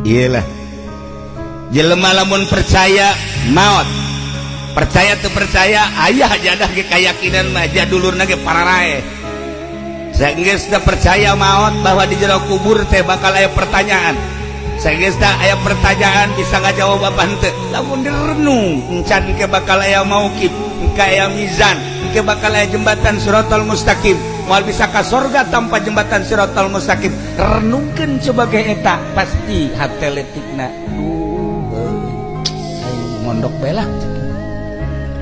Iyalah, jelema lamun percaya maut, percaya tuh percaya ayah jadah ge keyakinan mah jadulurna ge pararae. Sageus teu percaya maut bahwa di jero kubur teh bakal aya pertanyaan. Sageus teh aya pertanyaan, bisa ngajawab apa henteu? Lamun direnung, encan ke bakal aya mauqif, engke aya mizan, engke bakal aya jembatan siratal mustaqim. Moal bisa ka sorga tanpa jembatan siratal mustaqim. Renungkeun coba ge, eta pasti hate letikna. Duh, aing mondok bae lah.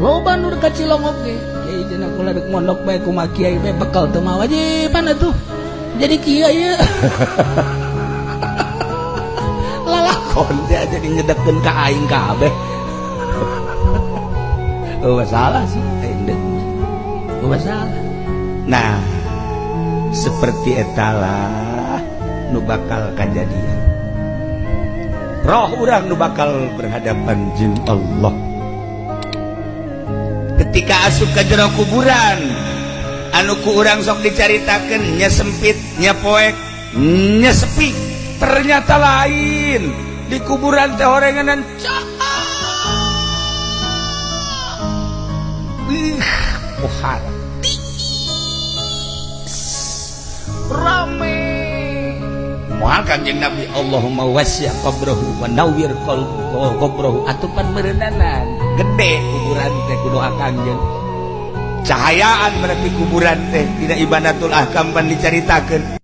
Loba nu ka Cilongok ge, "Kiai, cenah, kula dek mondok bae." Kumaha, kiai bae bekal teu mawa wajiban atuh jadi kiai ya. Lalakon teh jadi nyedekkeun ka aing kabeh. Oh, masalah sih aing deuk. Oh, masalah. Nah, seperti etalah nu bakal kajadian, roh urang nu bakal berhadapan jeung Allah ketika asup ke jero kuburan. Anu ku urang sok dicaritakeun nya sempit, nya poek, nya sepi, ternyata lain. Di kuburan teh orenganan cak. Ih, pohara rame. Moal Kanjeng Nabi, "Allahumma wasi' qabrahu wa nawwir qabrahu." Atupan meureunanan gede kuburan teh ku doa Kanjeng, cahayaan berarti kuburan teh. Tidak, ibanatul ahkam pan dicaritakeun.